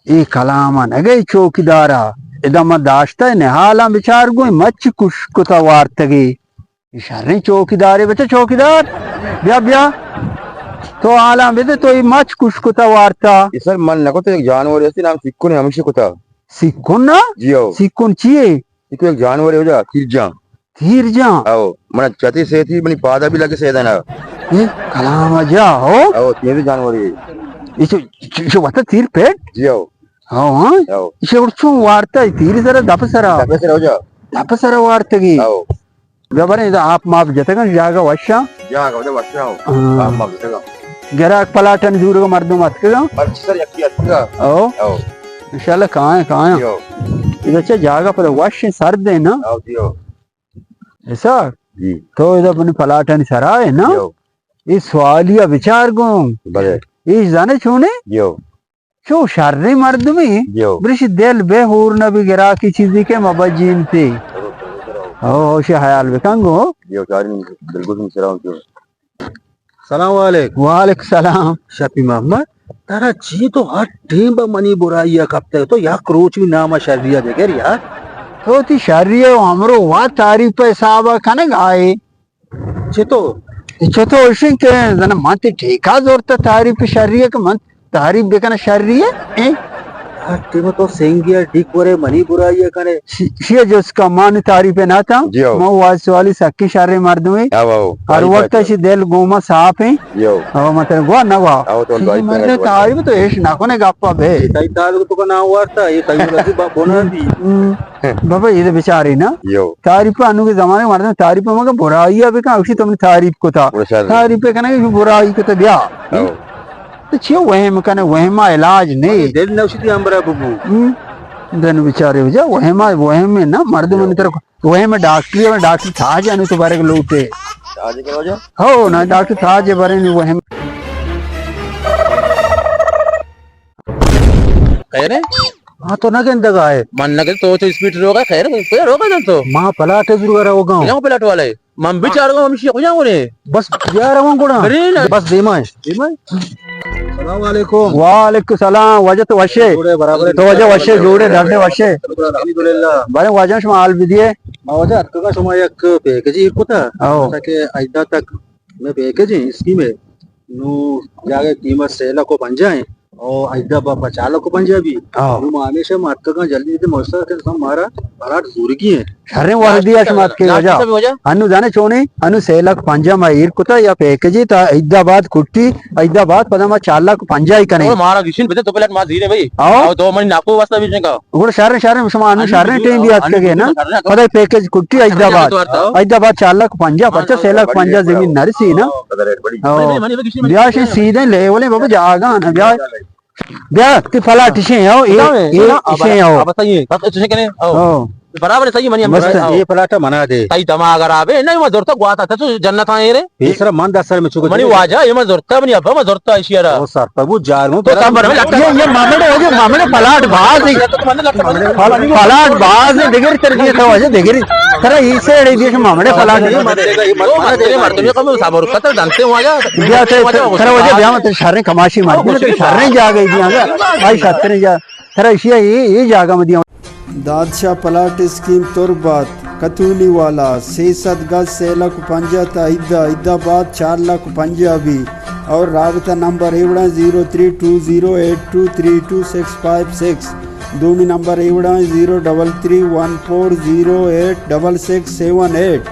اے کلام ءَ نگئے چوکیدار ءَ، ادا من داشتہ نہالاں بچار گوں، مچ کش کتہ وارتگی۔ اے شریں چوکیدارے بچہ، چوکیدار، بیا، بیا۔ تو حالاں بدے، تو اے مچ کش کتہ وارتہ۔ اے سر من نہ کتہ، یک جانورے ہستی نام سکن، ہمیشی کتہ۔ سکن نا؟ جی ہو۔ سکن چیے؟ سکن یک جانورے ہو جا، تیر جان۔ تیر جان؟ او، من چتی سیتی، منی پادا بھی لگے سیدنا۔ اے کلام جا ہو؟ او، تیر جانورے۔ اے چو، چو، چو وتا تیر پیٹ؟ جی ہو۔ ہاں، ہاں۔ او۔ ایشی گڑا چون وارتہ، تیر سرا، دپ سرا؟ دپ سرا ہو جا۔ دپ سرا وارتگی۔ او۔ بیا بریں، ادا آپ ماپ جتگن، جاگہ وشاں۔ جاگہ ودا وشاں۔ ہاں۔ آپ ماپ جتگن۔ گراک پلاٹن زورگا مردم اتکگن۔ مرچی سر یکی اتکگا۔ او۔ او۔ انشاءاللہ کائیں، کائیں۔ جی او۔ ادا چہ جاگہ پر وش سرد ہے نا؟ او، جی او۔ ایسا؟ جی۔ تو ادا منی پلاٹن سرا ہے نا؟ جی او۔ اے سوالی ءَ بچار گوں۔ بلے۔ اے زانے چونے؟ جی او۔ چو شریں مردمے، جی ہو۔ برش دل بے ہور نہ بی گراکی چیزی کہ مبجینتے۔ ہو، ہوش حیال بکن گو۔ جی ہو، چاریں بالکل سراؤں کیوں۔ سلام علیکم۔ وعلیکم سلام۔ شپی محمد، ترا چی تو ہر ٹیم با منی برائی ءَ کپتے تو یک روچ بھی نام شری ءَ بگر یار۔ تو تی شری ءَ ہمرو وا تعریف ءِ حساب ءَ کنگ آئے۔ چتو؟ چتو اشیں کہ زن من تی ٹھیکا زورتا تعریف شری ہے کہ من تعریف بکن شری ہے؟ ایں؟ ہر ٹیم تو سنگی ہے، ڈیک ورے منی برائی ہے کنے۔ شی، شی جس کا مان تعریف ہے نہ تا۔ جی ہو۔ من واز سوالی سکی شر مردم ہے۔ ہاں، ہاں، ہر وقت شی دل گوما صاف ہے۔ جی ہو۔ او مطلب گوا نہ گوا۔ ہاں، تو شی دعائی مطلب تعریف تو ایش نہ کنے گپا بے۔ تئی تعریف تو کا نہ وارتا، یہ تئی مرضی با-، بنا دی۔ ہم۔ بابا، یہ تو بیچاری نا۔ یو۔ تعریف انو کے زمانے مردم تعریف مگا برائی ءَ بکن، اشی تم نے تعریف کتا۔ تعریف کنگا کہ برائی کتا بیا۔ او۔ تو چی وہم کنے، وہم علاج نہیں۔ دل نوشی تی ہمبرا ببو۔ ہم۔ دن بیچارے ہو جا، وہم، وہم نا مردم نے تر وہم ڈاکٹری، ڈاکٹر تاج انو تو بارے لوٹے۔ تاج کرو جا۔ ہو نا، ڈاکٹر تاج بارے نہیں وہم۔ خیر ہے؟ ہاں، تو نہ گندگا ہے۔ من نہ گند، تو تو اسپیڈ روگا، خیر ہے، کوئی روگا نہ تو۔ ماں پلاٹ ہے، ضرور روگا ہوں۔ کیا پلاٹ والا ہے؟ من بھی چار گا، ہم شیخ جاؤں نے۔ بس، یار، ہوں گڑا۔ ارے نا۔ بس دیما ہے۔ دیما ہے؟ السلام علیکم۔ وعلیکم السلام، واجہ تو وشے۔ جوڑے برابر ہے۔ تو واجہ وشے، جوڑے ڈھڈے وشے۔ الحمدللہ۔ بارے واجہ شما حال بھی دیے۔ ما واجہ اتکا شما یک پیکج ایر کتا۔ او۔ تاکہ ایدا تک میں پیکج ہیں، اسکیم ہے۔ نو جاگہ قیمت سے لاکھ و پنجاہ ہیں۔ او ایدا با پہ چار لاکھ و پنجاہ بھی۔ ہاں۔ نو ما ہمیشہ ما اتکگاں جلدی دیتے موسر کہ سم مارا پلاٹ زورگی ہیں۔ شریں وردی اش مات کے وجہ۔ انو زانے چونے، انو سے لاکھ پنجاہ ما ایر کتا یا پیکجی تا ایدا بعد کٹی، ایدا بعد پدا ما چار لاکھ پنجاہ ہی کنے۔ او مارا گشن بدے تو پلاٹ ما زیرے بھائی۔ ہاں۔ او دو منی ناکو واسطہ بھی جنگا۔ گڑا شریں، شریں، شما انو شریں ٹیم بھی اتکگے نا۔ پدا پیکج کٹی ایدا بعد۔ ایدا بعد چار لاکھ پنجاہ، پچاس سے لاکھ پنجاہ زمین نرسی نا۔ ہاں۔ بیا شی سیدھے لیولیں بابا جاگا نا، بیا۔ بیا، تی پلاٹ اشیں ہو، اے، اے، اشیں ہو۔ برابر صحیح منی ہم۔ اے پلاٹ منا دے۔ تئی دماغ خراب ہے، نہیں، ما زورتا گواتا تھا تو جنت آئے رے۔ پیسرا من دس سال میں چکو منی واجہ، یہ ما زورتا منی ابا، ما زورتا اشی را۔ او سر، پبو جار مو تو تم بر میں لگتا۔ یہ، یہ مامڑے ہو گئے، مامڑے پلاٹ باز ہے۔ پلاٹ باز ہے، دگری تربیت ہے واجہ، دگری۔ ترا یہ سے اڑے دیش مامڑے پلاٹ۔ مردمی کم صبر کتا دنتے واجہ۔ بیا تے، ترا واجہ بیا مت شریں کماشی مار۔ شریں جاگہ دیاں گا۔ آئی شتریں جا۔ ترا اشیا یہ، یہ جاگہ مدیاں۔ دادشاہ پلاٹ اسکیم تربت، کتولی والا، سے سد گز، سے لکھ پنجاہ تا ایدا، ایدا بعد چار لکھ پنجاہ بھی۔ اور رابطہ نمبر ایوڑا zero three two zero eight two three two six five six. دومی نمبر ایوڑا zero double three one four zero eight double six seven at.